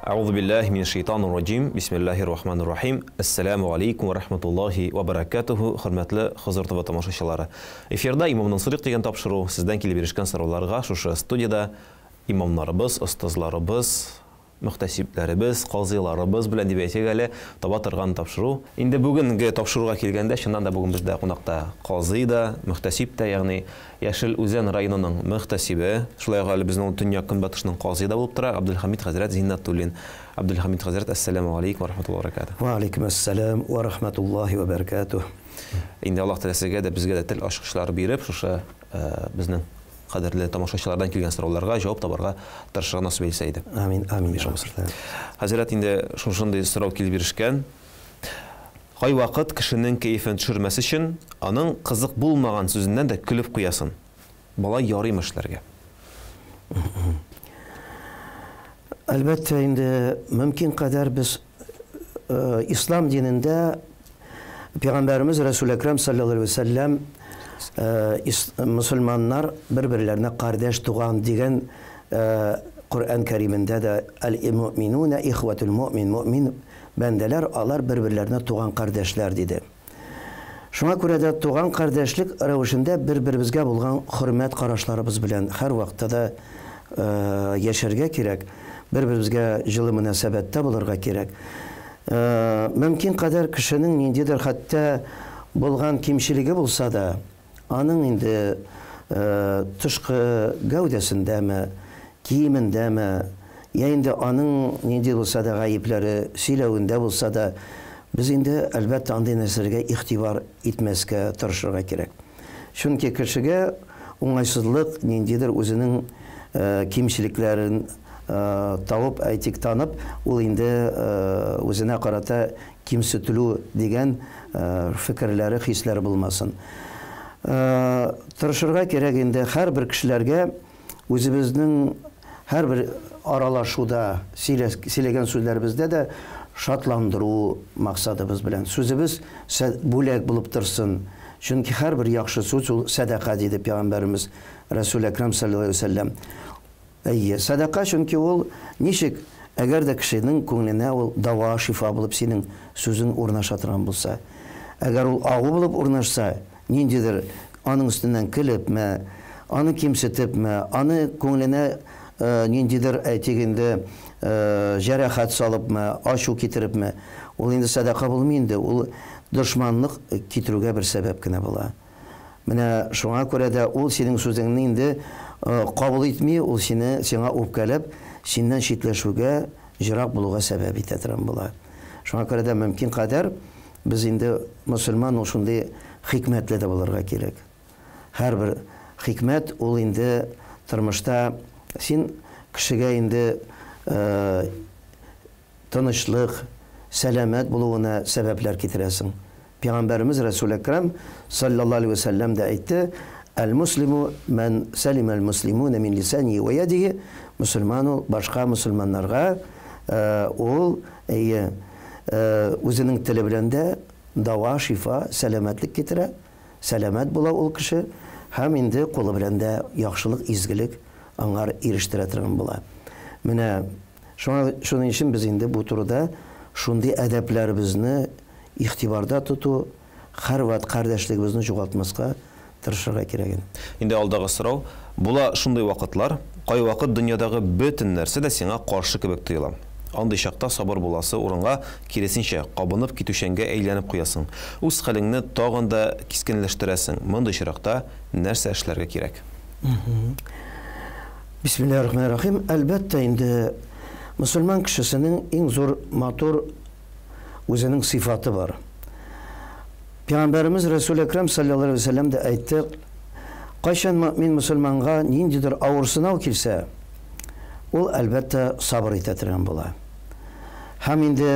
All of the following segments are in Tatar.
Әгъузу биллаһи минәш шәйтанир раҗим. Бисмиллаһир рахманир рахим. Әссәламү алейкум ва рахматуллаһи ва баракатуху. Хөрмәтле Хозур ТВ тамашачылары. Эфирда Имамнан сорыйк дигән тапшыру. Сездән килеп ирешкән сорауларга шушы студиядә имамнарыбыз, остазларыбыз, мөхтәсибләребез, казыйларыбыз белән дип әйтик әле, таба торган тапшыру. Инде бүгенге тапшыруга килгәндә, чыннан да бүген бездә кунакта казый да, мөхтәсиб тә, ягъни Яшел Үзән районының мөхтәсибе, шулай ук әле безнең ул төньяк-көнбатышның казые да булып тора, Абделхамид хәзрәт Зиннәтуллин. Абделхамид хәзрәт, әссәламү галәйкүм вә рахматуллаһи вә бәрәкәтүһ. Вә алейкүм әссәлам вә рахматуллаһи вә бәрәкәтүһ. Инде Аллаһ Тәгалә сезгә дә, безгә дә тел ачкычлары биреп, шушы безнең кадерле тамашачылардан килгән сорауларга җавап табарга тырышырга насыйп әйләсә иде. Амин, амин. Хәзрәт, инде шушындый сорау килеп ирешкән. Кайвакыт кешенең кәефен төшермәс өчен, аның кызык булмаган сүзеннән дә көлеп куясын. Болай ярыймы эшләргә? Әлбәттә инде, мөмкин кадәр без ислам динендә Пәйгамбәребез Рәсүл Әкрәм саллаллаһу алейһи ва сәлләм мөселманнар бер-берләренә кардәш туган дигән Коръән Кәримендә дә әл-муъминуна ихватул муъмин, муъмин бәндәләр алар бер-берләренә туган кардәшләр диде. Шуңа күрә дә туган кардәшлек рәвешендә бер-беребезгә булган хөрмәт карашларыбыз белән һәрвакытта да яшәргә кирәк, бер-беребезгә җылы мөнәсәбәттә булырга кирәк. Мөмкин кадәр кешенең ниндидер хәтта булган кимчелеге булса да, аның инде тышкы гәүдәсендәме, киемендәме, я инде аның нинди булса да гаепләре сөйләвендә булса да, без инде, әлбәттә, андый нәрсәләргә игътибар итмәскә тырышырга кирәк. Чөнки кешегә уңайсызлык ниндидер үзенең кимчелекләрен табып, әйтик, танып, ул инде үзенә карата кимсетелү дигән фикерләре, хисләре булмасын. Тырышырга кирәк инде һәрбер кешеләргә үзебезнең һәрбер аралашуда, сөйләгән сүзләребездә дә шатландыру максатыбыз белән. Сүзебез бүләк булып торсын. Чөнки һәрбер яхшы сүз ул сәдака, диде пәйгамбәребез Рәсүл Әкрәм салләллаһу алейһи ва сәлләм. Әйе, сәдака, чөнки ул ничек, әгәр дә кешенең күңеленә ул дава, шифа булып синең сүзең урнаша торган булса. Әгәр ул агу булып урнашса, ниндидер аның өстеннән көлепме, аны кимсетепме, аны күңеленә ниндидер, әйтик инде, җәрәхәт салыпмы, ачу китерепме, ул инде сәдака булмый инде, ул дошманлык китерүгә бер сәбәп кенә була. Менә шуңа күрә дә ул синең сүзеңне инде кабул итми, ул сине, сиңа үпкәләп, синнән читләшүгә, җырак булуга сәбәп итә торган була. Шуңа күрә дә мөмкин кадәр без инде мөселман ул шундый хикмәтле дә булырга кирәк. Һәрбер хикмәт ул инде тормышта син кешегә инде тынычлык, сәламәт булуына сәбәпләр китерәсең. Пәйгамбәребез Рәсүл Әкрам саллаллаһу алейһи вә сәлләм дә әйтте, Әл-муслиму мән сәлимәл муслимуна мин лисанихи вә ядихи, мөселман ул башка мөселманнарга ул, әйе, үзенең теле белән дә дава, шифа, сәламәтлек китерә, сәламәт була ул кеше һәм инде кулы белән дә яхшылык, изгелек аңар ирештерә торган була. Менә Шуңа, шуның өчен без инде бу турыда шундый әдәпләребезне игътибарда тоту, һәрвакыт кардәшлегебезне югалтмаска тырышырга кирәк инде. Инде алдагы сорау, була шундый вакытлар, кайвакыт дөньядагы бөтен нәрсә дә сиңа каршы кебек тоела. Андый чакта сабыр буласы урынга, киресенчә, кабынып китүчәнгә әйләнеп куясың. Үз хәлеңне тагын да кискенләштерәсең. Мондый очракта нәрсә эшләргә кирәк? Бисмиллаһир-рахманир-рахим. Әлбәттә инде, мөселман кешесенең иң зур матур үзенең сыйфаты бар. Пәйгамбәребез Рәсүл Әкрәм саллаллаһу алейһи ва сәлләм дә әйтте, кайчан мөэмин мөселманга ниндидер авыр сынау килсә, ул әлбәттә сабыр итә торган була. Һәм инде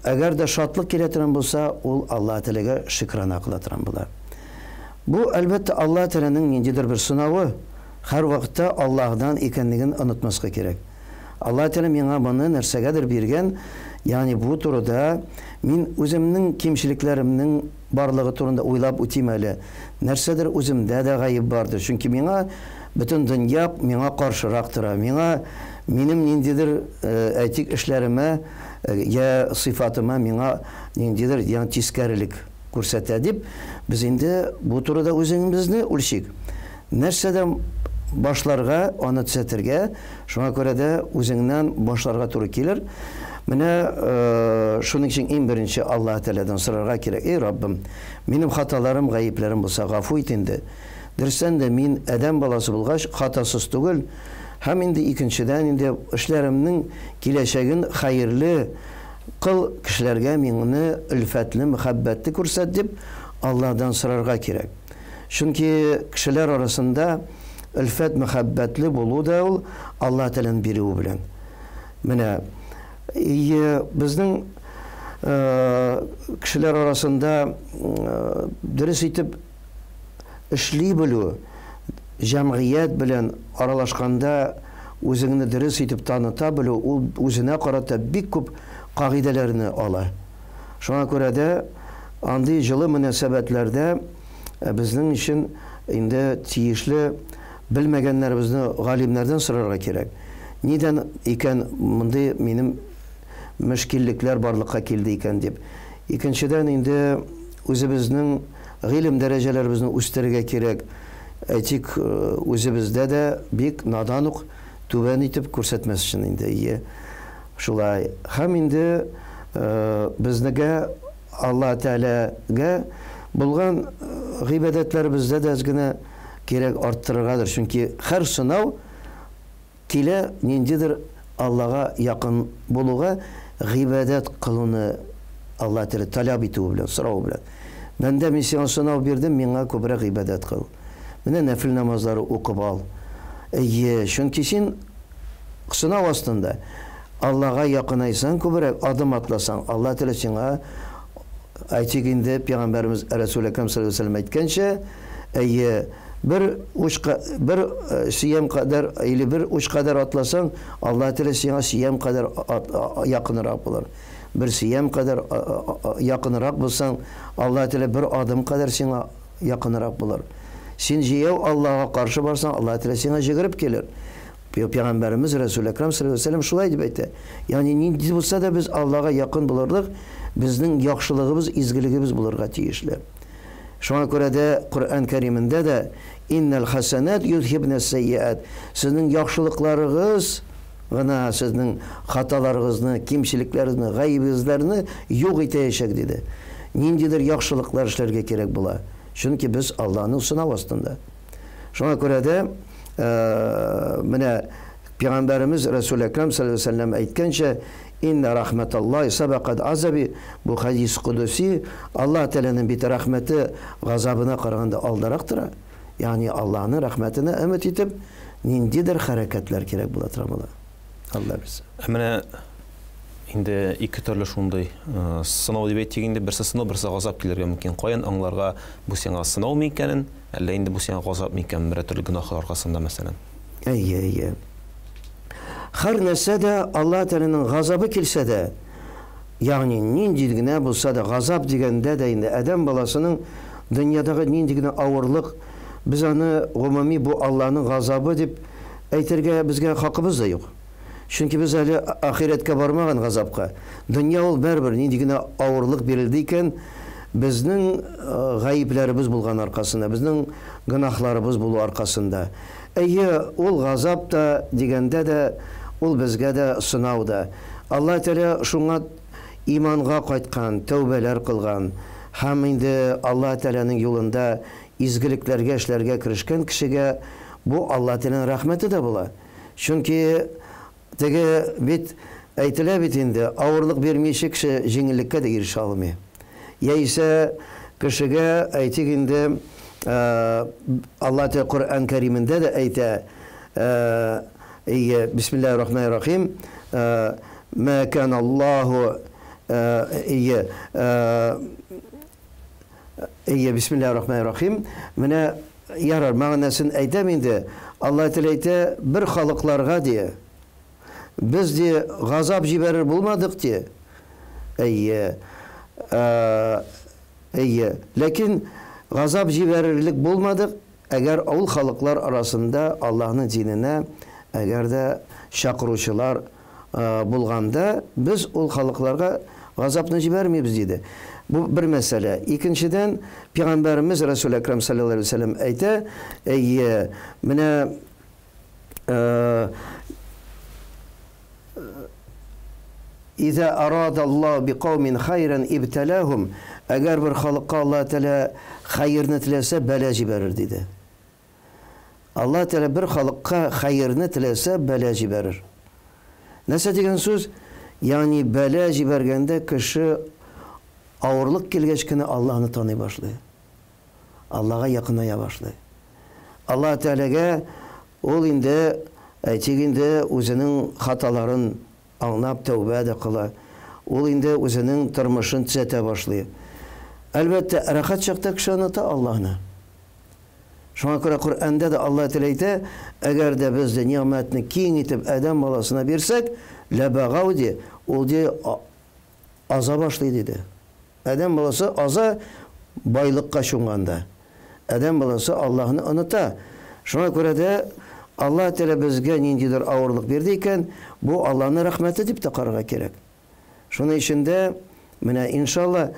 әгәр дә шатлык килә торган булса, ул Аллаһ Тәгаләгә шөкрана кыла торган була. Бу, әлбәттә, Аллаһ Тәгаләнең ниндидер бер сынавы, һәрвакытта Аллаһыдан икәнлеген онытмаска кирәк. Аллаһ Тәгалә миңа моны нәрсәгәдер биргән, ягъни бу турыда мин үземнең кимчелекләремнең барлыгы турында уйлап үтим әле. Нәрсәдер үземдә дә гаеп бардыр, чөнки миңа бөтен дөнья миңа каршырак тора, миңа Минем ниндидер, әйтик, эшләремә я сыйфатыма миңа ниндидер яңа тискәрелек күрсәтә дип, без инде бу турыда үзеңебезне үлчик. Нәрсәдән башларга, аны төзәтергә, шуңа күрә дә үзеңнән башларга туры килер. Менә шуның өчен иң беренче Аллаһ Тәгаләдән сорарга кирәк. Эй Раббым, минем хаталарым, гаепләрем булса, гафу ит инде. Дөрестән дә, мин адәм баласы булгач, хатасыз түгел. Һәм инде икенчедән инде эшләремнең киләчәген хәерле кыл, кешеләргә миңне өлфәтле, мөхәббәтле күрсәт дип Аллаһдан сорарга кирәк. Чөнки кешеләр арасында өлфәт, мөхәббәтле булу да ул Аллаһ Тәгаләнең бирүе белән. Менә безнең кешеләр арасында дөрес итеп эшли белү, җәмгыять белән аралашканда үзеңне дөрес итеп таныта белү, ул үзенә карата бик күп кагыйдәләрне ала. Шуңа күрә дә андый җылы мөнәсәбәтләрдә безнең өчен инде тиешле белмәгәннәребезне галимнәрдән сорарга кирәк. Нидән икән мондый минем мөшкиллекләр барлыкка килде икән дип. Икенчедән инде үзебезнең гыйлем дәрәҗәләребезне үстерергә кирәк. Әйтик, үзебездә дә бик надан ук түбән итеп күрсәтмәс өчен инде. Ие. Шулай. Һәм инде безнегә Алла Тәгаләгә булган гыйбадәтләребездә дә әз генә кирәк арттырыргадыр. Чөнки һәр сынау килә ниндидер Аллага якын булуга гыйбадәт кылуны Алла Тәгалә таләп итүе белән, соравы белән. Бәндә, мин сиңа сынау бирдем, миңа күбрәк гыйбадәт кыл. Менә нәфил намазлары укып ал. Әйе, чөнки син сынау астында. Аллага якынайсаң күбрәк, адым атласаң, Алла Тәгалә сиңа, әйтик инде, пәйгамбәребез Рәсүл Әкрәм саллаллаһу алейһи ва сәлләм әйткәнчә, әйе, бер учка, бер сөям кадәр или бер уч кадәр атласаң, Алла Тәгалә сиңа сөям кадәр якынрак булыр. Бер сөям кадәр якынрак булсаң, Алла Тәгалә бер адым кадәр сиңа якынрак булыр. Син җәяү Аллага каршы барсаң, Алла Тәгалә сиңа җөгереп килер. Пәйгамбәребез Рәсүл Әкрам саллаллаһу алейһи ва сәлләм шулай дип әйтә. Ягъни нинди булса да без Аллага якын булырлык, безнең яхшылыгыбыз, изгелегебез булырга тиешле. Шуңа күрә дә Коръән Кәримендә дә иннәл хәсәнат юзһибнә сәйиат. Сезнең яхшылыкларыгыз гына сезнең хаталарыгызны, кимчелекләрегезне, гаебегезләрне юк итәячәк диде. Ниндидер яхшылыклар эшләргә кирәк була. Чөнки без Аллаһның сынау астында. Шуңа күрә дә менә Пәйгамбәребез Рәсүл Әкрам саллаллаһу алейһи ва сәлләм әйткәнчә, Инна рахматаллаһи сабакат азаби, бу хадис кудуси, Аллаһ Тәгаләнең бит рәхмәте газабына караганда алдарак тора. Ягъни Аллаһның рәхмәтенә өмет итеп, ниндидер хәрәкәтләр кирәк була тора була. Алла белсә. Ә менә инде ике төрле шундый сынау дип әйтик инде, берсе сынау, берсе газап килергә мөмкин. Каян аңларга бу сиңа сынаумы икәнен, әллә инде бу сиңа газапмы икәнен, берәр төрле гөнаһлар аркасында, мәсәлән? Әйе, әйе. Һәр нәрсә дә Алла Тәгаләнең газабы килсә дә, ягъни нинди генә булса да, газап дигәндә дә инде адәм баласының дөньядагы нинди генә авырлык, без аны гомуми бу Алланың газабы дип әйтергә безгә хакыбыз да юк. Чөнки без әле ахирәткә бармаган газапка. Дөнья ул барыбер нинди генә авырлык бирелде икән, безнең гаепләребез булган аркасында, безнең гөнаһларыбыз булу аркасында. Әйе, ул газап та дигәндә дә, ул безгә дә сынау да. Аллаһ Тәгалә шуңа иманга кайткан, тәүбәләр кылган һәм инде Аллаһ Тәгаләнең юлында изгелекләргә эшләргә керешкән кешегә бу Аллаһ Тәгаләнең рәхмәте дә була. Чөнки теге бит әйтелә бит инде, авырлык бирмичә кеше җиңеллеккә дә ирешә алмый. Яисә кешегә, әйтик инде, Алла Тәгалә Коръән Кәримендә дә әйтә, ие, Бисмиллаһир рахманир рахим, Мә кан Аллаһу, ие, ие, Бисмиллаһир рахманир рахим. Менә ярар, мәгънәсен әйтәм инде. Алла Тәгалә әйтә, бер халыкларга ди, без ди газап җибәрер булмадык ди. Әйе. Әйе. Ләкин газап җибәрерлек булмадык, әгәр ул халыклар арасында Аллаһның диненә Әгәр дә чакыручылар булганда, без ул халыкларга газапны җибәрмибез, диде. Бу бер мәсьәлә. Икенчедән, пәйгамбәребез Расул Әкрам саллаллаһу алейһи вәсәлләм әйтә, әйе, менә Иза арада Аллаһу би каумин хайран ибталахум, әгәр бер халыкка Аллаһ Тәгалә хәерне теләсә, бәла җибәрер, диде. Аллаһ Тәгалә бер халыкка хәерне теләсә, бәла җибәрер. Нәрсә дигән сүз? Ягъни бәла җибәргәндә кеше авырлык килгәч кенә Аллаһны таный башлый. Аллаһга якыная башлый. Аллаһ Тәгаләгә ул инде, әйтик инде, үзенең хаталарын аңлап тәүбә дә кыла. Ул инде үзенең тормышын төзәтә башлый. Әлбәттә, рәхәт чакта кеше оныта Аллаһны. Шуңа күрә Коръәндә дә Аллаһ Тәгалә әйтә, әгәр дә без ди нигъмәтне киң итеп адәм баласына бирсәк, ләбагау ди, ул ди аза башлый диде. Адәм баласы аза байлыкка чумганда. Адәм баласы Аллаһны оныта. Шуңа күрә дә Аллаһ Тәгалә безгә ниндидер авырлык бирде икән, бу Аллаһның рәхмәте дип тә карарга кирәк. Шуның өчен дә менә иншалла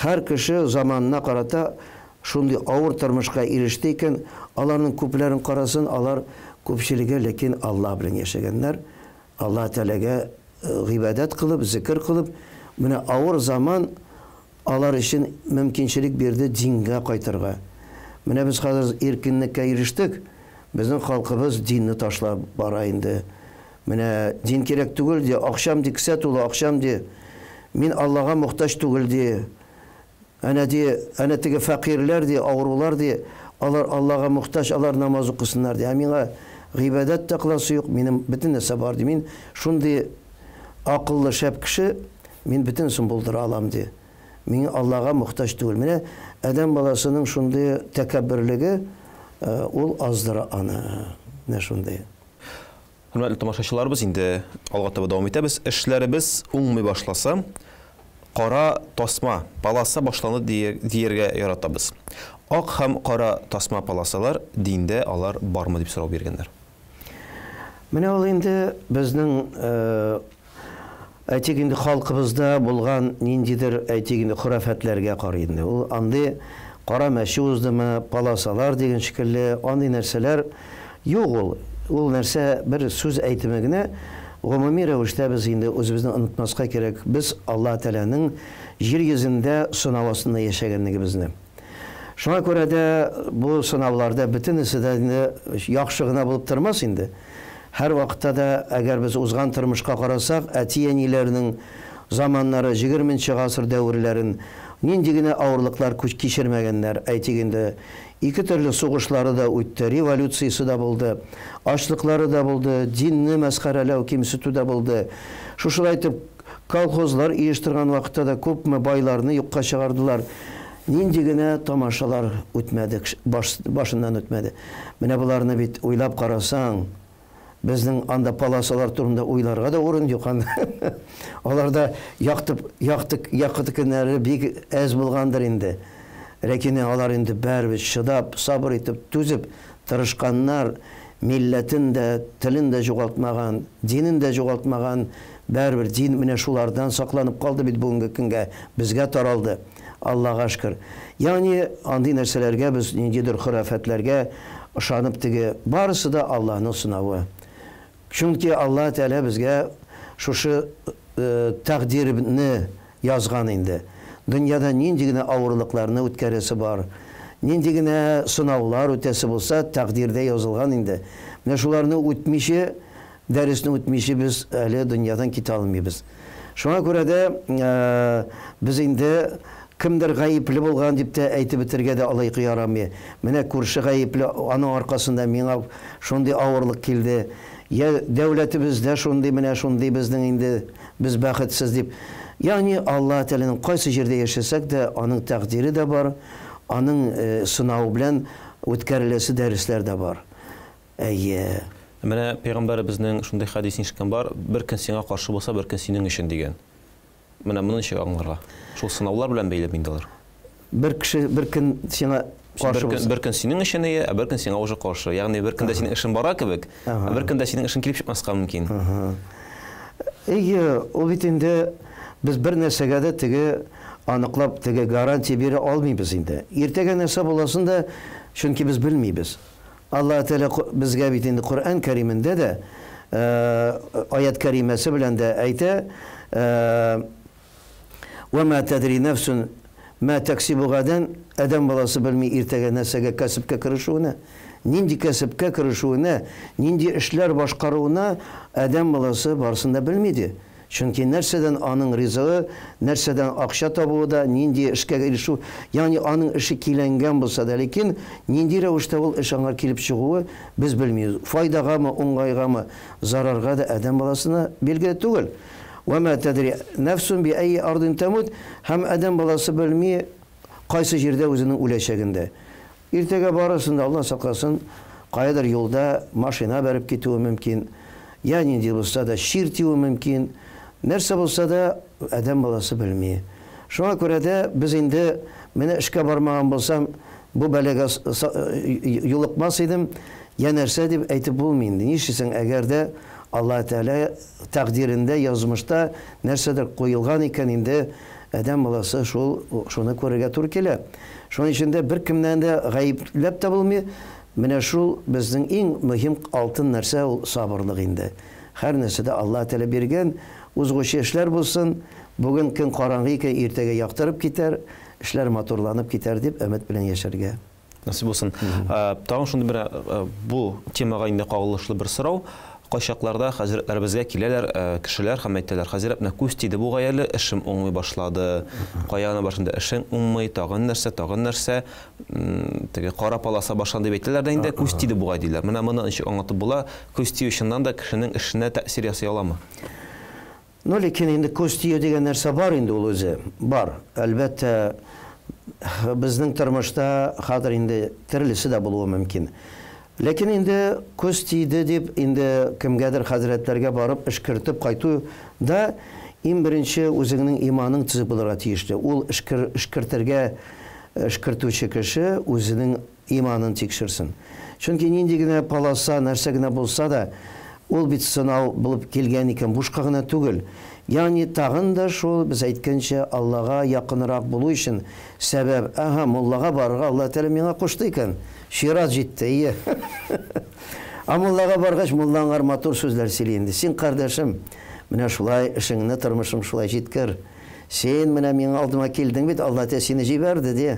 Һәр кеше заманына карата шундый авыр тормышка иреште икән, аларның күпләрен карасын, алар күпчелеге ләкин Аллаһ белән яшәгәннәр, Аллаһ Тәгаләгә гыйбадәт кылып, зекер кылып, менә авыр заман алар өчен мөмкинчелек бирде дингә кайтырга. Менә без хәзер иркенлеккә ирештек, безнең халкыбыз динне ташлап бара инде. Менә дин кирәк түгел, ди, акчам, ди, кесә тулы акчам, ди. Мин Аллага мохтаҗ түгел, ди. Әнә, ди, әнә теге фәкыйрьләр, ди, авырулар, ди, алар Аллага мохтаҗ, алар намаз укысыннар, ди. Ә миңа гыйбадәт тә кыласы юк, минем бөтен нәрсә бар, ди. Мин шундый акыллы, шәп кеше, мин бөтенесен булдыра алам, ди. Мин Аллага мохтаҗ түгел. Менә адәм баласының шундый тәкәбберлеге, ул аздыра аны. Менә шундый. Хөрмәтле тамашачыларыбыз, инде алга таба дәвам итәбез. Эшләребез уңмый башласа, кара тасма, полоса башланды дияргә яратабыз. Ак һәм кара тасма полосалар диндә алар бармы дип сорау биргәннәр. Менә ул инде безнең Әйтик инде, халкыбызда булган ниндидер, әйтик инде, хорафәтләргә карый инде. Ул андый кара мәче уздымы, полосалар дигән шикелле, андый нәрсәләр юк ул. Ул нәрсә бер сүз әйтеме генә. Гомуми рәвештә без инде үзебезне онытмаска кирәк, без Аллаһ Тәгаләнең җир йөзендә сынау астында яшәгәнлегебезне. Шуңа күрә дә бу сынауларда бөтенесе дә инде яхшы гына булып тормас инде. Һәрвакытта да, әгәр без узган тормышка карасак, әти-әниләрнең заманнары, җегерменче гасыр дәверләрен нинди генә авырлыклар кичермәгәннәр, әйтик инде, ике төрле сугышлары да үтте, революциясе дә булды, ачлыклары да булды, динне мәсхәрәләү, кимсетү дә булды. Шушылай итеп, колхозлар оештырган вакытта да күпме байларны юкка чыгардылар. Нинди генә тамашалар үтмәде, башыннан үтмәде. Менә боларны бит уйлап карасаң, безнең анда полосалар турында уйларга да урын юк анда. Аларда якты, якты, якты көннәре бик әз булгандыр инде. Ләкин алар инде барыбер чыдап, сабыр итеп, түзеп тырышканнар, милләтен дә, телен дә югалтмаган, динен дә югалтмаган, барыбер дин менә шулардан сакланып калды бит бүгенге көнгә, безгә таралды. Аллага шөкер. Ягъни андый нәрсәләргә без ниндидер хөрафәтләргә ышанып теге барысы да Аллаһның сынавы. Чөнки Аллаһ Тәгалә безгә шушы тәкъдирне язган инде. Дөньяда нинди генә авырлыкларны үткәрәсе бар, нинди генә сынаулар үтәсе булса, тәкъдирдә язылган инде. Менә шуларны үтмичә, дәресне үтмичә без әле дөньядан китә алмыйбыз. Шуңа күрә дә без инде кемдер гаепле булган дип тә әйтеп бетергә дә алай ярамый. Менә күрше гаепле, аның аркасында миңа шундый авырлык килде. Я дәүләтебездә шундый, менә шундый безнең инде, без бәхетсез дип. Ягъни Аллаһ Тәгаләнең кайсы җирдә яшәсәк тә, аның тәкъдире дә бар, аның сынавы белән үткәреләсе дәресләр дә бар. Әйе. Менә пәйгамбәребезнең шундый хәдисен ишеткән бар, бер көн сиңа каршы булса, бер көн синең өчен дигән. Менә моны ничек аңларга? Шул сынаулар белән бәйлеме инде алар? Бер кеше бер көн сиңа Бер көн, бер көн синең өчен ие, ә бер көн сиңа уже каршы. Ягъни бер көндә синең эшең бара кебек, ә бер көндә синең эшең килеп чыкмаска мөмкин. Әйе, ул бит инде без бер нәрсәгә дә теге аныклап теге гарантия бирә алмыйбыз инде. Иртәгә нәрсә буласын да, чөнки без белмибез. Аллаһ Тәгалә безгә бит инде Коръән Кәримендә дә аят кәримәсе белән дә әйтә, Вә мә тәдри нәфсүн мә тәксибу гадән, адәм баласы белми иртәгә нәрсәгә кәсепкә керешүенә, нинди кәсепкә керешүенә, нинди эшләр башкаруына адәм баласы барысын да белми, ди. Чөнки нәрсәдән аның ризыгы, нәрсәдән акча табуы да, нинди эшкә ирешү, ягъни аның эше көйләнгән булса да, ләкин нинди рәвештә ул эш аңар килеп чыгуы без белмибез. Файдагамы, уңайгамы, зарарга да адәм баласына билгеле түгел. Вә мә тәдри нәфсүн би әйи ардин тәмут, һәм адәм баласы белми кайсы җирдә үзенең үләчәген дә. Иртәгә барысын да, Алла сакласын, каядыр юлда машина бәреп китүе мөмкин, я нинди булса да чир тиюе мөмкин. Нәрсә булса да, адәм баласы белми. Шуңа күрә дә без инде, менә эшкә бармаган булсам, бу бәлагә юлыкмас идем, я нәрсә дип әйтеп булмый инде. Нишлисең, әгәр дә Аллаһ Тәгалә тәкъдирендә, язмышта нәрсәдер куелган икән инде, адәм баласы шул шуны күрергә туры килә. Шуның өчен дә беркемнән дә гаепләп тә булмый. Менә шул безнең иң мөһим алтын нәрсә ул сабырлык инде. Һәр нәрсәдә Аллаһ Тәгалә биргән узгучы эшләр булсын, бүген көн караңгы икән, иртәгә яктырып китәр, эшләр матурланып китәр дип өмет белән яшәргә. Насыйп булсын. Тагын шундый бер бу темага инде кагылышлы бер сорау. Кайчакларда хәзрәтләребезгә киләләр кешеләр һәм әйтәләр, хәзрәт, менә күз тиде бугай әле, эшем уңмый башлады. Кая гына барсам да эшең уңмый, тагын нәрсә, тагын нәрсә, теге кара полоса башланды дип әйтәләр дә инде, күз тиде бугай диләр. Менә моны ничек аңлатып була? Күз тию чыннан да кешенең эшенә тәэсир ясый аламы? Ну, ләкин инде күз тию дигән нәрсә бар инде ул үзе. Бар. Әлбәттә, безнең тормышта хәзер инде төрлесе дә булуы мөмкин. Ләкин инде күз тиде дип, инде кемгәдер хәзрәтләргә барып өшкертеп кайту да иң беренче үзеңнең иманың төзек булырга тиешле. Ул өшкер, өшкертергә өшкертүче кеше үзенең иманын тикшерсен. Чөнки нинди генә полоса, нәрсә генә булса да, ул бит сынау булып килгән икән, бушка гына түгел. Ягъни тагын да шул, без әйткәнчә, Аллага якынрак булу өчен сәбәп. Әһә, муллага барырга Алла Тәгалә миңа кушты икән. Чират җитте, әйе. Ә муллага баргач, мулла аңар матур сүзләр сөйли инде. Син, кардәшем, менә шулай эшеңне, тормышың шулай җиткер. Син менә миңа алдыма килдең бит, Алла Тәгалә сине җибәрде, ди.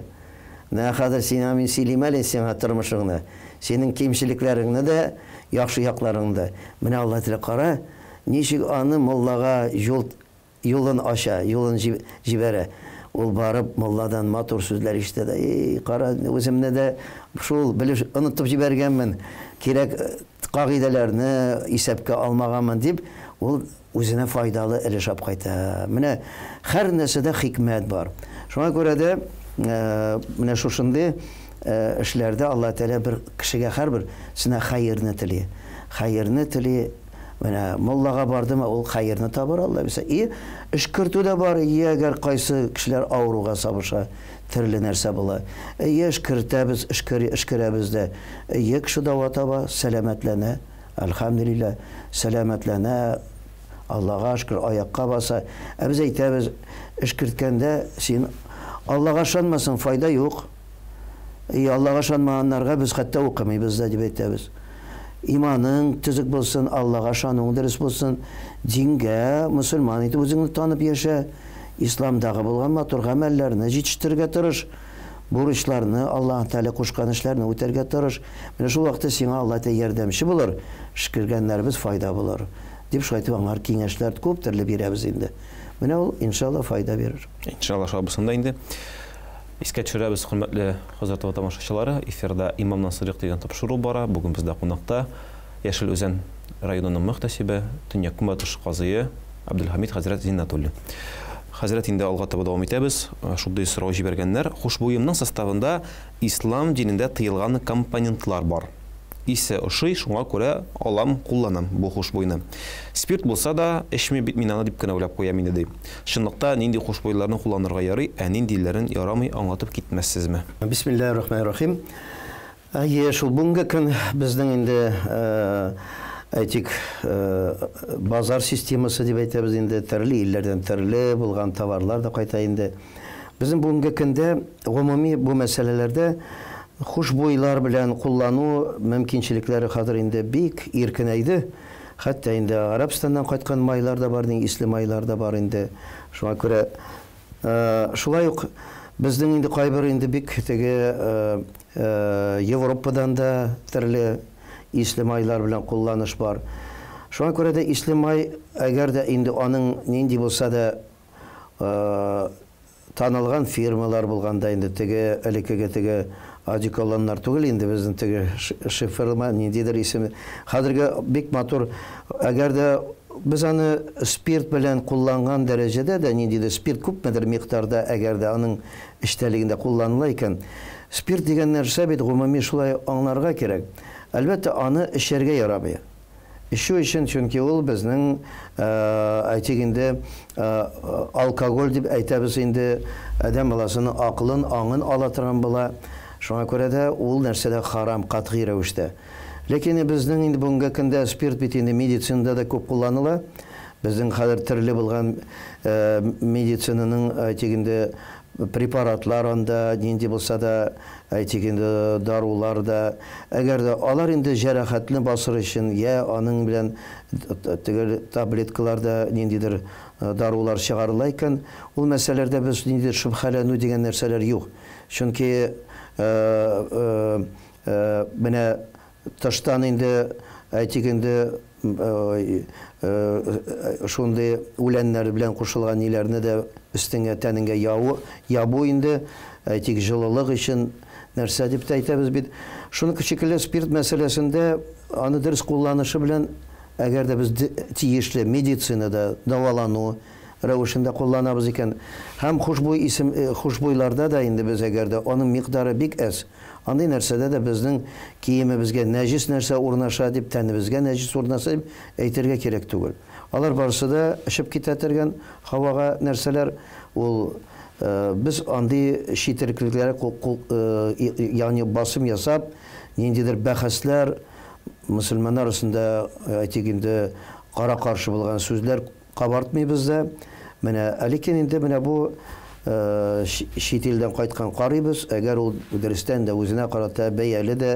Менә хәзер сиңа мин сөйлим әле сиңа тормышыңны, синең кимчелекләреңне дә, яхшы якларыңны да. Менә Алла теле кара, ничек аны муллага юл юлын ача, юлын җибәрә. Ул барып мулладан матур сүзләр ишетә дә, эй, кара, үземне дә шул белеп онытып җибәргәнмен, кирәк кагыйдәләрне исәпкә алмаганмын дип, ул үзенә файдалы өлеш алып кайта. Менә һәр нәрсәдә хикмәт бар. Шуңа күрә дә менә шушындый эшләрдә Алла Тәгалә бер кешегә һәрберсенә хәерне тели. Хәерне тели. Менә муллага бардымы, ул хәерне табыр, Алла бирсә. И өшкертү дә бар, и әгәр кайсы кешеләр авыруга сабыша, төрле нәрсә була. И өшкертәбез, өшкерәбез дә. И кеше дәва таба, сәламәтләнә. Әлхәмделилла, сәламәтләнә, Аллага шөкер, аякка баса. Ә без әйтәбез, өшкерткәндә син Аллага ышанмасаң, файда юк. И Аллага ышанмаганнарга без хәтта укымыйбыз да дип әйтәбез. Иманың төзек булсын, Аллага ышануың дөрес булсын, дингә мөселман итеп үзеңне танып яшә, исламдагы булган матур гамәлләрне җитештерергә тырыш. Бурычларны, Аллаһ Тәгалә кушкан эшләрне үтәргә тырыш. Менә шул вакытта сиңа Аллаһ Тәгалә ярдәмче булыр, өшкергәннәребез файда булыр. Дип шулай итеп аңар киңәшләр күп төрле бирәбез инде. Менә ул, иншалла, файда бирер. Иншалла, шулай булсын да инде. Искә төшерәбез, хөрмәтле Хозур ТВ тамашачылары, эфирда Имамнан сорыйк дигән тапшыру бара. Бүген бездә кунакта Яшел Үзән районының мөхтәсибе, Төньяк-Көнбатыш казые Абделхамид хәзрәт Зиннәтуллин. Хәзрәт, инде алга таба дәвам итәбез. Шундый сорау җибәргәннәр. Хушбуемның составында ислам динендә тыелган компонентлар бар. Исе ошый, шуңа күрә алам, кулланам бу хушбуйны. Спирт булса да, эчмим бит мин аны дип кенә уйлап куям инде, ди. Чынлыкта нинди хушбуйларны кулланырга ярый, ә ниндиләрен ярамый, аңлатып китмәссезме? Бисмиллаһир рахманир рахим. Әйе, шул бүгенге көн безнең инде, әйтик, базар системасы дип әйтәбез инде, төрле илләрдән төрле булган товарлар да кайта инде. Безнең бүгенге көндә гомуми бу мәсьәләләрдә хушбуйлар белән куллану мөмкинчелекләре хәзер инде бик иркенәйде. Хәтта инде Гарәбстаннан кайткан майлар да бар, исле майлар да бар инде. Шуңа күрә шулай ук безнең инде кайбер инде бик теге Европадан да төрле исле майлар белән кулланыш бар. Шуңа күрә дә исле май, әгәр дә инде аның нинди булса да танылган фирмалар булганда инде теге элеккеге теге одеколоннар түгел инде безнең теге шиферма ниндидер исеме. Хәзерге бик матур, әгәр дә без аны спирт белән кулланган дәрәҗәдә дә ниндидер спирт күпмедер микъдарда, әгәр дә аның эчтәлегендә кулланыла икән, спирт дигән нәрсә бит гомуми шулай аңларга кирәк. Әлбәттә, аны эчәргә ярамый. Эчү өчен, чөнки ул безнең, әйтик инде, алкоголь дип әйтәбез инде, адәм баласының акылын, аңын ала торган була. Шуңа күрә дә ул нәрсә дә харам, катгый рәвештә. Ләкин безнең инде бүгенге көндә спирт бит инде медицинада да күп кулланыла. Безнең хәзер төрле булган медицинаның, әйтик инде, препаратлар анда, нинди булса да, әйтик инде, дарулар да. Әгәр дә алар инде җәрәхәтне басыр өчен, я аның белән теге таблеткалар да ниндидер дарулар чыгарыла икән, ул мәсьәләләрдә без ниндидер шөбһәләнү дигән нәрсәләр юк. Чөнки менә тыштан инде, әйтик инде, шундый үләннәр белән кушылган ниләрне дә өстеңә, тәнеңгә ябу инде, әйтик, җылылык өчен нәрсә дип тә әйтәбез бит. Шуны шикелле спирт мәсьәләсендә аны дөрес кулланышы белән, әгәр дә без тиешле медицинада дәвалану рәвешендә кулланабыз икән, һәм хушбуй исем, хушбуйларда да инде без әгәр дә аның микъдары бик әз, андый нәрсәдә дә безнең киемебезгә нәҗис нәрсә урнаша дип, тәнебезгә нәҗис урнаша дип әйтергә кирәк түгел. Алар барысы да очып китә торган һавага нәрсәләр, ул без андый читерлекләргә ягъни басым ясап, ниндидер бәхәсләр мөселманнар арасында, әйтик инде, кара-каршы булган сүзләр кабартмыйбыз да. Менә ләкин инде менә бу чит илдән кайткан карыйбыз, әгәр ул дөрестән дә үзенә карата бәяле дә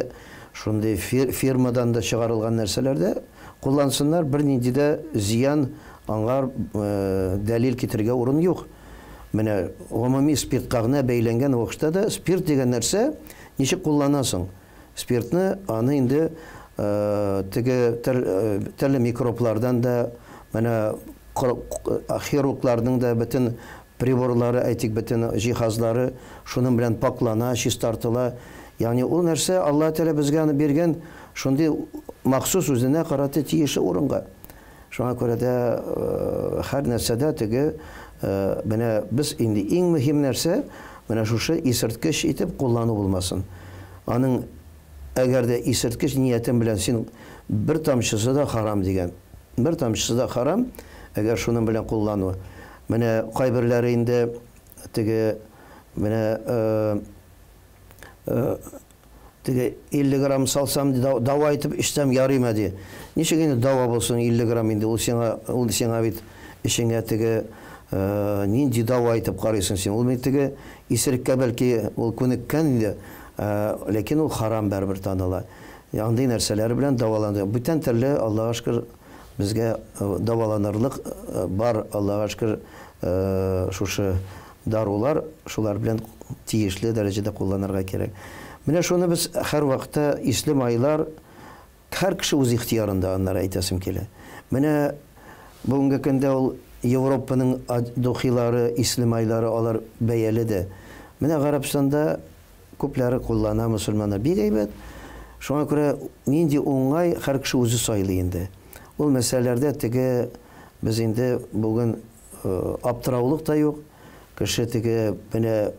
шундый фирмадан да чыгарылган нәрсәләр дә куллансыннар, бернинди дә зыян аңар дәлил китерергә урын юк. Менә гомуми спиртка гына бәйләнгән вакытта да спирт дигән нәрсә ничек кулланасың? Спиртны аны инде теге төрле микроблардан да, менә хирургларның да бөтен приборлары, әйтик, бөтен җиһазлары шуның белән паклана, чистартыла. Ягъни ул нәрсә Аллаһ Тәгалә безгә аны биргән шундый махсус үзенә карата тиешле урынга. Шуңа күрә дә һәр нәрсәдә теге менә без инде иң мөһим нәрсә менә шушы исерткеч итеп куллану булмасын. Аның әгәр дә исерткеч ниятен белән син бер тамчысы да харам дигән. Бер тамчысы да харам, әгәр шуның белән куллану. Менә кайберләре инде теге менә теге 50 грамм салсам, дава итеп эчсәм ярыймы ди. Ничек инде дава булсын 50 грамм инде, ул сиңа, ул сиңа бит эчеңә теге нинди дава итеп карыйсың син. Ул бит теге исереккә бәлки ул күнеккән инде, ләкин ул харам барыбер таныла. Андый нәрсәләр белән дәваланды. Бүтән төрле Аллаһка шөкер безгә дәваланырлык бар, Аллаһка шөкер, шушы дарулар, шулар белән тиешле дәрәҗәдә кулланырга кирәк. Менә шуны без һәр вакытта исле майлар, һәр кеше үз ихтиярында аннары әйтәсем килә. Менә бүгенге көндә ул Европаның духилары, исле майлары алар бәяле дә. Менә Гарәбстанда күпләре куллана мөселманнар бик әйбәт. Шуңа күрә нинди уңай һәр кеше үзе сайлый инде. Ул мәсьәләләрдә теге без инде бүген аптыраулык та юк. Кеше теге менә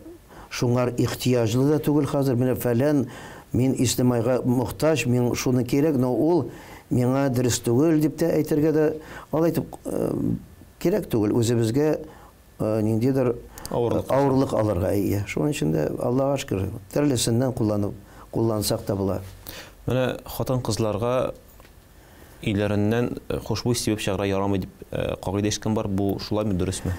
шуңар ихтияҗлы да түгел хәзер. Менә фәлән Мин ислемайга мохтаҗ, мин шуны кирәк, но ул миңа дөрес түгел дип тә әйтергә дә алай итеп кирәк түгел. Үзебезгә ниндидер авырлык алырга ия. Шуның өчен дә Аллага шөкер, төрлесеннән кулланып куллансак та була. Менә хатын-кызларга өйләреннән хушбуй сибеп чыгарга ярамый дип кагыйдә ишеткән бар. Бу шулаймы, дөресме?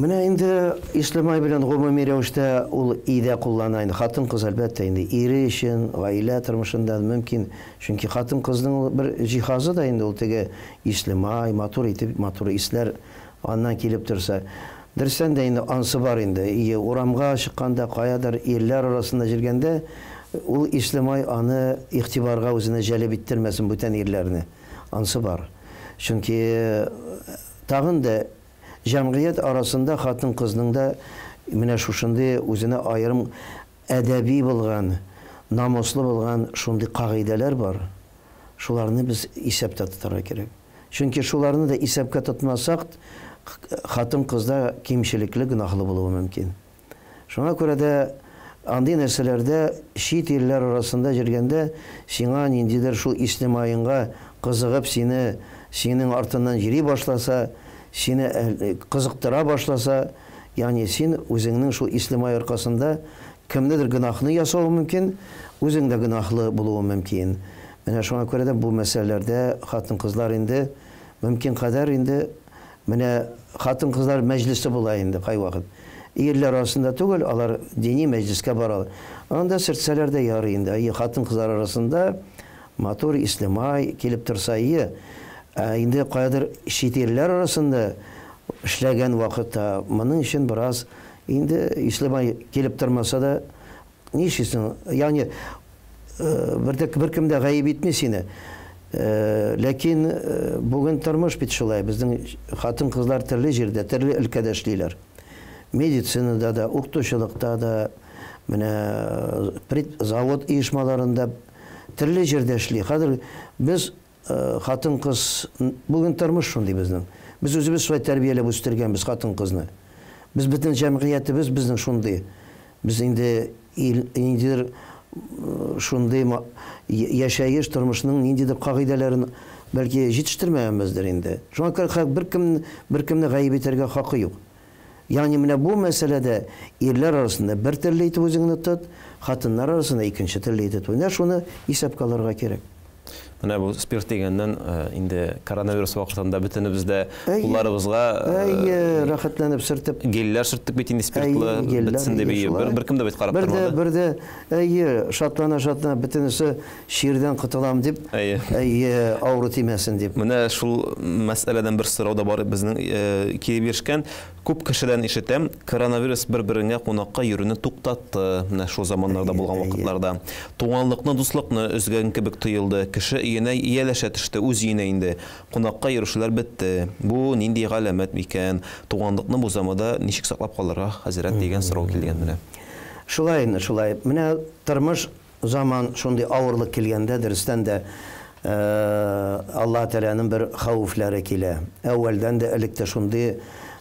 Менә инде ислемай белән гомуми рәвештә ул өйдә куллана инде. Хатын-кыз, әлбәттә, инде ире өчен, гаилә тормышында мөмкин. Чөнки хатын-кызның ул бер җиһазы да инде ул теге ислемай, матур итеп, матур исләр аннан килеп торса. Дөрестән дә инде ансы бар инде. Ие, урамга чыкканда, каядыр ирләр арасында җөргәндә, ул ислемай аны игътибарга үзенә җәлеп иттермәсен бүтән ирләрне. Ансы бар. Чөнки тагын да җәмгыять арасында хатын-кызның да менә шушындый үзенә аерым әдәби булган, намуслы булган шундый кагыйдәләр бар. Шуларны без исәптә тотарга кирәк. Чөнки шуларны да исәпкә тотмасак, хатын-кызда кимчелекле, гөнаһлы булуы мөмкин. Шуңа күрә дә андый нәрсәләрдә чит ирләр арасында йөргәндә сиңа ниндидер шул ислемаеңга кызыгып сине синең артыннан йөри башласа, сине кызыктыра башласа, ягъни син үзеңнең шул ислемай аркасында кемнедер гөнаһны ясавы мөмкин, үзең дә гөнаһлы булуы мөмкин. Менә шуңа күрә дә бу мәсьәләләрдә хатын-кызлар инде мөмкин кадәр инде менә хатын-кызлар мәҗлесе була инде кайвакыт. Ирләр арасында түгел, алар дини мәҗлескә баралар. Анда сөртсәләр дә ярый инде. Әйе, хатын-кызлар арасында матур ислемай килеп торса, әйе. Ә инде каядыр чит ирләр арасында эшләгән вакытта моның өчен бераз инде ислемай килеп тормаса да, нишлисең? Ягъни бер дә беркем дә гаеп итми сине. Ләкин бүген тормыш бит шулай. Безнең хатын-кызлар төрле җирдә, төрле өлкәдә эшлиләр. Медицинада да, укытучылыкта да, менә завод оешмаларында төрле җирдә эшли. Хәзер без хатын-кыз, бүген тормыш шундый безнең. Без үзебез шулай тәрбияләп үстергәнбез хатын-кызны. Без бөтен җәмгыятебез безнең шундый. Без инде ниндидер шундый яшәеш тормышның ниндидер кагыйдәләрен бәлки җитештермәгәнбездер инде. Шуңа күрә беркем беркемне гаеп итәргә хакы юк. Ягъни менә бу мәсьәләдә ирләр арасында бер төрле итеп үзеңне тот, хатыннар арасында икенче төрле итеп. Менә шуны исәпкә алырга кирәк. Менә бу спирт дигәннән инде коронавирус вакытында бөтенебез дә кулларыбызга әйе, рәхәтләнеп сөртеп гельләр сөрттек бит инде спиртлы бетсен дип. Бер беркем дә бит карап тормады. Бер дә, әйе, шатлана-шатлана бөтенесе чирдән котылам дип, әйе, авыру тимәсен дип. Менә шул мәсьәләдән бер сорау да бар безнең килеп ирешкән. Күп кешедән ишетәм, коронавирус бер-береңә кунакка йөрүне туктатты. Менә шул заманнарда булган вакытларда. Туганлыкны, дуслыкны өзгән кебек тоелды. Кеше өенә ияләшә төште, үз өенә инде. Кунакка йөрүчеләр бетте. Бу нинди галәмәт микән? Туганлыкны бу заманда ничек саклап калырга, хәзрәт, дигән сорау килгән менә. Шулай инде, шулай. Менә тормыш заман шундый авырлык килгәндә, дөрестән дә, Аллаһ Тәгаләнең бер хәвефләре килә. Әүвәлдән дә элек тә шундый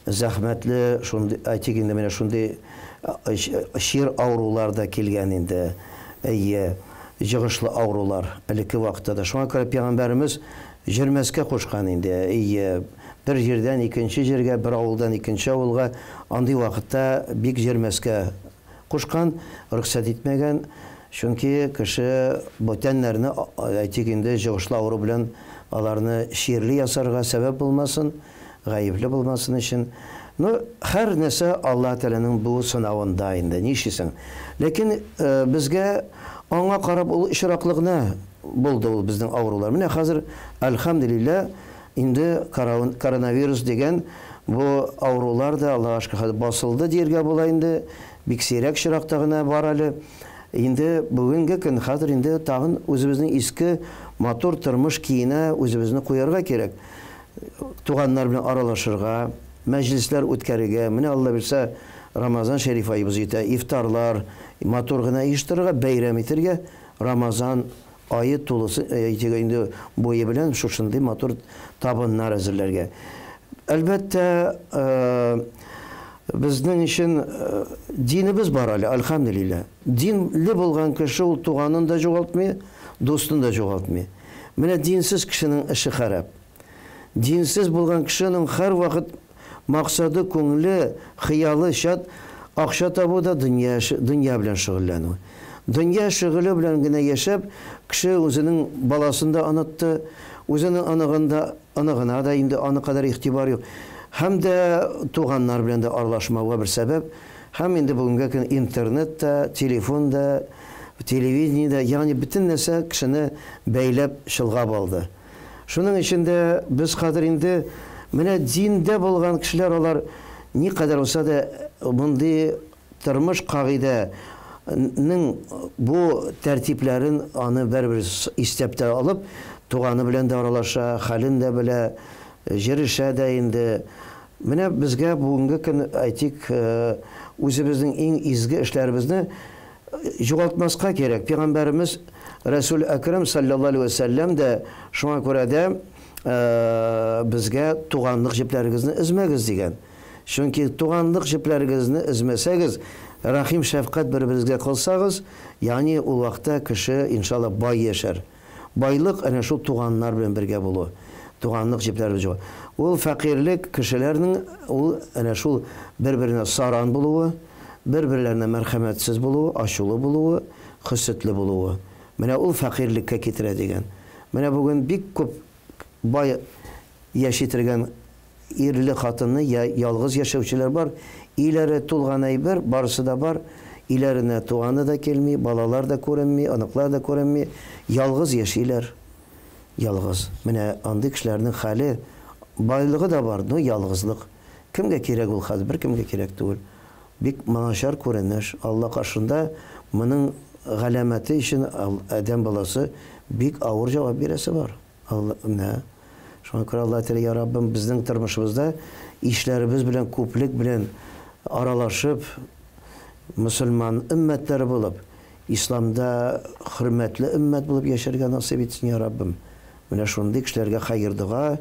зәхмәтле, шундый, әйтик инде, менә шундый чир авырулар да килгән инде. Әйе, йогышлы авырулар элекке вакытта да. Шуңа күрә пәйгамбәребез җөрмәскә кушкан инде. Әйе, бер җирдән икенче җиргә, бер авылдан икенче авылга андый вакытта бик җөрмәскә кушкан, рөхсәт итмәгән, чөнки кеше бүтәннәрне, әйтик инде, йогышлы авыру белән аларны чирле ясарга сәбәп булмасын, гаепле булмасын өчен. Ну, һәр нәрсә Аллаһ Тәгаләнең бу сынавында инде, нишлисең. Ләкин безгә аңа карап ул очраклы гына булды ул безнең авырулар. Менә хәзер, әлхәмдүлилләһ, инде коронавирус дигән бу авырулар да, Аллаһка шөкер, хәзер басылды дияргә була инде. Бик сирәк очракта гына бар әле. Инде бүгенге көн хәзер инде тагын үзебезнең иске матур тормыш киенә үзебезне куярга кирәк. Туганнар белән аралашырга, мәҗлесләр үткәрергә. Менә Алла бирсә, Рамазан шәриф аебыз җитә, ифтарлар матур гына оештырырга, бәйрәм итәргә. Рамазан ае тулысы, әйтик инде, буе белән шушындый матур табыннар әзерләргә. Әлбәттә, Безнең өчен динебез бар әле, әлхәмдүлилләһ. Динле булган кеше ул туганын да югалтмый, дустын да югалтмый. Менә динсез кешенең эше харап. Динсез булган кешенең һәрвакыт максаты, күңеле, хыялы чат акча табу да дөнья эше, дөнья белән шөгыльләнү. Дөнья шөгыле белән генә яшәп, кеше үзенең баласын да онытты, үзенең оныгын да, оныгына да инде аны кадәр игътибар юк. Һәм дә туганнар белән дә аралашмауга бер сәбәп. Һәм инде бүгенге көн интернет та, телефон да, телевидение дә, ягъни бөтен нәрсә кешене бәйләп, чолгап алды. Шуның өчен дә без хәзер инде менә диндә булган кешеләр алар никадәр булса да мондый тормыш кагыйдә нең бу тәртипләрен аны бәрбер истәптә алып, туганы белән дә аралаша, хәлен дә белә, җөрешә дә инде. Менә безгә бүгенге көн, әйтик, үзебезнең иң изге эшләребезне югалтмаска кирәк. Пәйгамбәребез Рәсүл Әкрәм саллаллаһу алейһи вә сәлләм дә шуңа күрә дә безгә туганлык җепләрегезне өзмәгез дигән. Чөнки туганлык җепләрегезне өзмәсәгез, рәхим-шәфкать бер-берегезгә кылсагыз, ягъни ул вакытта кеше, иншалла, бай яшәр. Байлык әнә шул туганнар белән бергә булу, туганлык җепләре белән. Ул фәкыйрьлек кешеләрнең ул әнә шул бер-беренә саран булуы, бер-берләренә мәрхәмәтсез булуы, ачулы булуы, хөсетле булуы. Менә ул фәкыйрьлеккә китерә дигән. Менә бүген бик күп бай яши торган ирле хатынны я ялгыз яшәүчеләр бар. Өйләре тулган әйбер, барысы да бар. Өйләренә туганы да килми, балалар да күренми, оныклар да күренми. Ялгыз яшиләр. Ялгыз. Менә андый кешеләрнең хәле, байлыгы да бар, но ялгызлык. Кемгә кирәк ул хәл? Беркемгә кирәк түгел. Бик начар күренеш. Алла каршында моның галәмәте өчен адәм баласы бик авыр җавап бирәсе бар. Алла, менә. Шуңа күрә Алла Тәгалә, я Раббым, безнең тормышыбызда ишләребез белән күплек белән аралашып, мөселман өммәтләре булып, исламда хөрмәтле өммәт булып яшәргә насыйп итсен, я Раббым. Менә шундый кешеләргә хәер дога,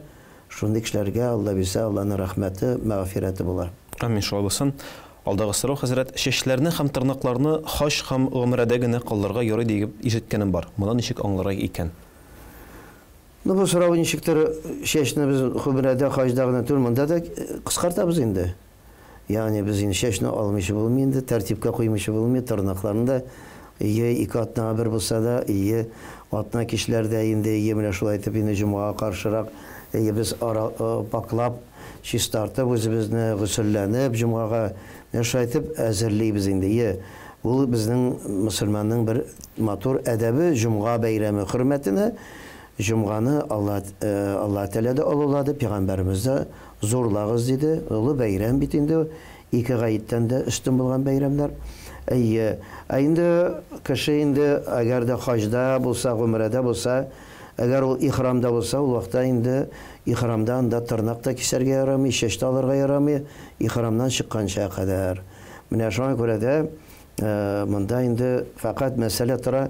шундый кешеләргә Алла бирсә, Алланың рәхмәте, мәгъфирәте була. Амин, шулай булсын. Алдагы сорау, хәзрәт, чәчләрне һәм тырнакларны хаҗ һәм гомрәдә генә калдырырга ярый диеп ишеткәнем бар. Моны ничек аңларга икән? Ну, бу сорау ничектер чәчне без гомрәдә, хаҗда гына түгел, монда да кыскартабыз инде. Ягъни без инде чәчне алмыйча булмый инде, тәртипкә куймыйча булмый, тырнакларны да ие ике атнага бер булса да, ие атна кичләрдә инде, ие менә шулай итеп инде җомгага каршырак, ие без ара, паклап, чистартып үзебезне, гөселләнеп җомгага, менә шулай итеп әзерлибез инде, ие. Ул безнең мөселманның бер матур әдәбе, җомга бәйрәме хөрмәтенә. Җомганы Алла, Алла Тәгалә дә олылады, пәйгамбәребез дә зурлагыз диде. Олы бәйрәм бит инде, ике гаеттән дә өстен булган бәйрәмнәр. Әйе. Ә инде кеше инде, әгәр дә хаҗда булса, гомрәдә булса, әгәр ул ихрамда булса, ул вакытта инде ихрамда анда тырнак та кисәргә ярамый, чәч тә алырга ярамый, ихрамнан чыкканча кадәр. Менә шуңа күрә дә монда инде фәкать мәсьәлә тора,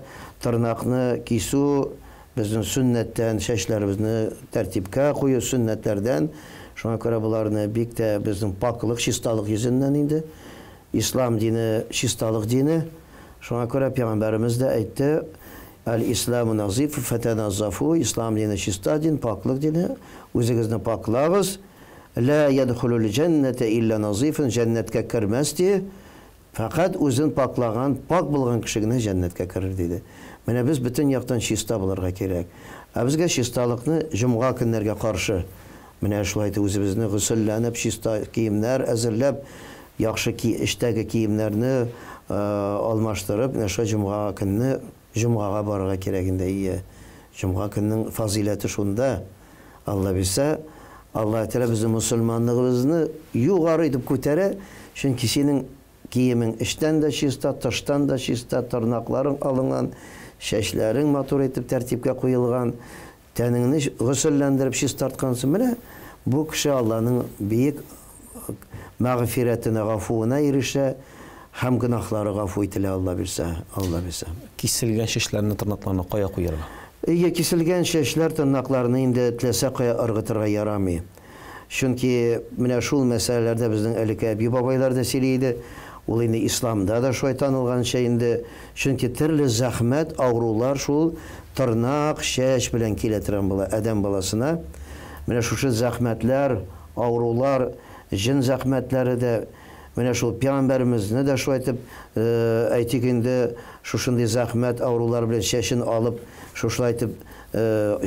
тырнакны кисү безнең сөннәттән, чәчләребезне тәртипкә кую сөннәтләрдән. Шуңа күрә боларны бик тә безнең пакьлык, чисталык йөзеннән инде. Ислам дине чисталык дине. Шуңа күрә пәйгамбәребез дә әйтте, Әл-исламу назиф фәтәназзафу, ислам дине чиста дин, пакьлык дине, үзегезне пакьлагыз. Лә ядхулул җәннәтә илля назифун, җәннәткә кермәс ди, фәкать үзен пакьлаган, пакь булган кеше генә җәннәткә керер диде. Менә без бөтен яктан чиста булырга кирәк. Ә безгә чисталыкны җомга көннәргә каршы, менә шулай итеп үзебезне гөселләнеп, чиста киемнәр әзерләп, яхшы эчтәге киемнәрне алмаштырып, менә шулай җомга көнне җомгага барырга кирәк инде, ие. Җомга көннең фазыйләте шунда. Алла бирсә, Алла Тәгалә безнең мөселманлыгыбызны югары итеп күтәрә, чөнки синең киемең эчтән дә чиста, тыштан да чиста, тырнакларың алынган, чәчләрең матур итеп тәртипкә куелган, тәнеңне гөселләндереп чистарткансың. Менә бу кеше Алланың бөек мәгъфирәтенә, гафуына ирешә һәм гөнаһлары гафу ителә, Алла бирсә, Алла бирсә. Киселгән чәчләрне, тырнакларны кая куярга? Өйгә киселгән чәчләр, тырнакларны инде теләсә кая ыргытырга ярамый. Чөнки менә шул мәсьәләләрдә безнең элекке әби-бабайлар да сөйли иде. Ул инде исламда да шулай танылганча инде. Чөнки төрле зәхмәт, авырулар шул тырнак, чәч белән килә торган була адәм баласына. Менә шушы зәхмәтләр, авырулар, җен зәхмәтләре дә, менә шул пәйгамбәремезне дә шулай итеп, әйтик инде, шушындый зәхмәт, авырулар белән чәчен алып, шушылай итеп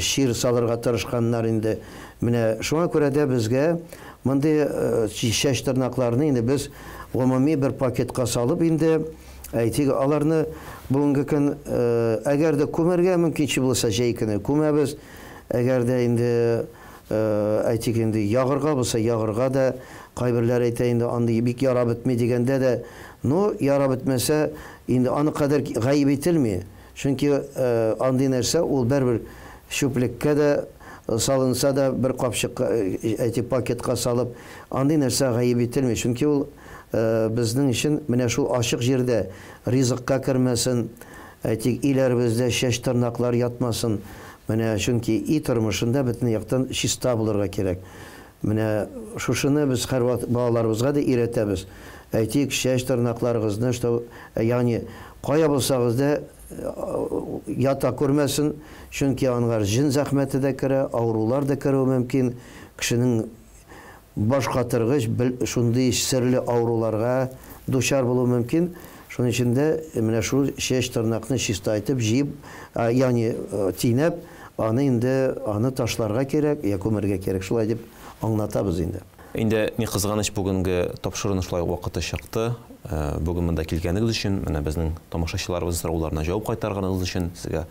чир салырга тырышканнар инде. Менә шуңа күрә дә безгә мондый чәч тырнакларны инде без гомуми бер пакетка салып инде, әйтик, аларны бүгенге көн, әгәр дә күмәргә мөмкинче булса, җәй көне күмәбез. Әгәр дә инде, әйтик инде, ягырга булса, ягырга да, кайберләр әйтә инде, андый бик яра бетми дигәндә дә, ну, яра бетмәсә, инде аны кадәр гаеп ителми. Чөнки андый нәрсә ул бәрбер чүплеккә дә салынса да, бер капчыкка, әйтик, пакетка салып, андый нәрсә гаеп ителми. Чөнки ул безнең өчен менә шул ачык җирдә ризыкка кермәсен, әйтик, өйләребездә чәч тырнаклар ятмасын. Менә чөнки өй тормышында бөтен яктан чиста булырга кирәк. Менә шушыны без һәрвакыт балаларыбызга да өйрәтәбез. Әйтик, чәч тырнакларыгызны, что, ягъни кая булсагыз да ята күрмәсен, чөнки аңар җен зәхмәте дә керә, авырулар да керүе мөмкин, кешенең баш катыргыч шундый серле авыруларга дучар булуы мөмкин. Шуның өчен дә менә шул чәч тырнакны чиста итеп җыеп, ягъни тинәп, аны инде аны ташларга кирәк, я күмәргә кирәк. Шулай дип аңлатабыз инде. Инде ни кызганыч, бүгенге тапшыруның шулай ук вакыты чыкты. Бүген монда килгәнегез өчен, менә безнең тамашачыларыбызның сорауларына җавап кайтарганыгыз өчен сезгә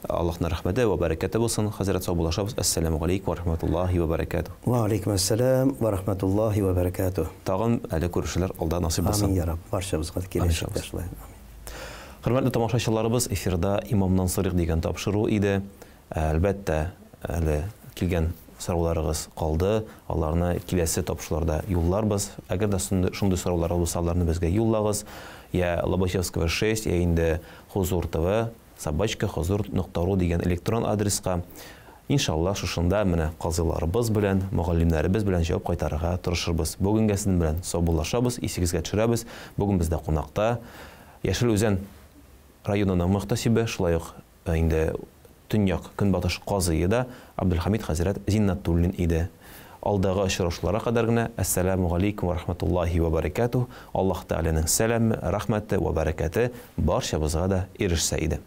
Аллаһның рәхмәте вә бәрәкәте булсын. Хәзрәт, саубуллашабыз. Әссәламү галәйкүм вә рахматуллаһи вә бәрәкәтүһ. Вә алейкум әссәлам вә рахматуллаһи вә бәрәкәтүһ. Тагын әле күрешүләр алда насыйп булсын. Амин, я Рабб. Барчабызга да киләчәктә шулай. Амин. Хөрмәтле тамашачыларыбыз, эфирда Имамнан сорыйк дигән тапшыру иде. Әлбәттә, әле килгән сорауларыгыз калды. Аларны киләсе тапшыруларда юлларбыз. Әгәр дә шундый сорауларыгыз булса, аларны безгә юллагыз. Я Лобачевского 6, я инде Хузур ТВ, собачка хозур нокта ру дигән электрон адреска. Иншалла, шушында менә казыйларыбыз белән, мөгаллимнәребез белән җавап кайтарырга тырышырбыз. Бүгенгә сезнең белән саубуллашабыз, исегезгә төшерәбез. Бүген бездә кунакта Яшел Үзән районының мөхтәсибе, шулай ук инде Төньяк Көнбатыш казые да Абдулхамид хәзрәт Зиннатуллин иде. Алдагы очрашуларга кадәр генә, әссәләмү галәйкүм вә рахматуллаһи вә бәрәкәтүһ, Аллаһ Тәгаләнең сәламе, рәхмәте вә бәрәкәте барчабызга да ирешсә иде.